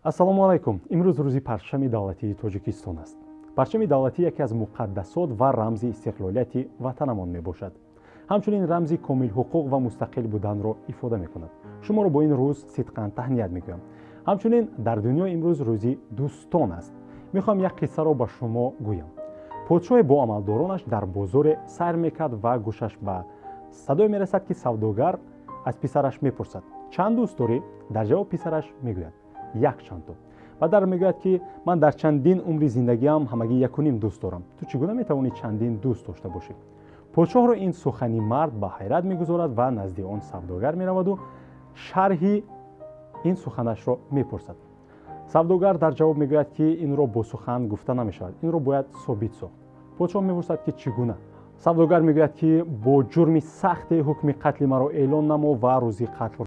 Ассалому алайкум. Имрӯз рӯзи парчами давлатии Тоҷикистон аст. Парчами давлатӣ яке аз муқаддасот ва рамзи истиқлолияти ватанамон мебошад, ҳамчунин рамзи комилҳуқуқ ва мустақил буданро ифода мекунад. Шуморо бо ин рӯз сидқан таҳният мегӯям. Ҳамчунин дар дунё имрӯз рӯзи дӯстон аст. Мехоҳам як қиссаро ба шумо гӯям. Подшоҳе бо амалдоронаш дар бозоре сайр мекард ва гӯшаш ба садое мерасад, ки савдогар аз писараш мепурсад: «Чанд дӯст дорӣ?» Дар ҷавоб писараш мегӯяд: «Якчандто». Падар мегӯяд, ки ман дар чандин умри зиндагиам ҳамагӣ якуним дӯст дорам, ту чӣ гуна метавонӣ чандин дӯст дошта бошӣ? Подшоҳро ин сухани мард ба ҳайрат мегузорад ва назди он савдогар мераваду шарҳи ин суханашро мепурсад. Савдогар дар ҷавоб мегӯяд, ки инро бо сухан гуфта намешавад, инро бояд собит сохт. Подшоҳ мепурсад, ки чӣ гуна? Савдогар мегӯяд, ки бо ҷурми сахте ҳукми қатли маро эълон намо ва рӯзи қатл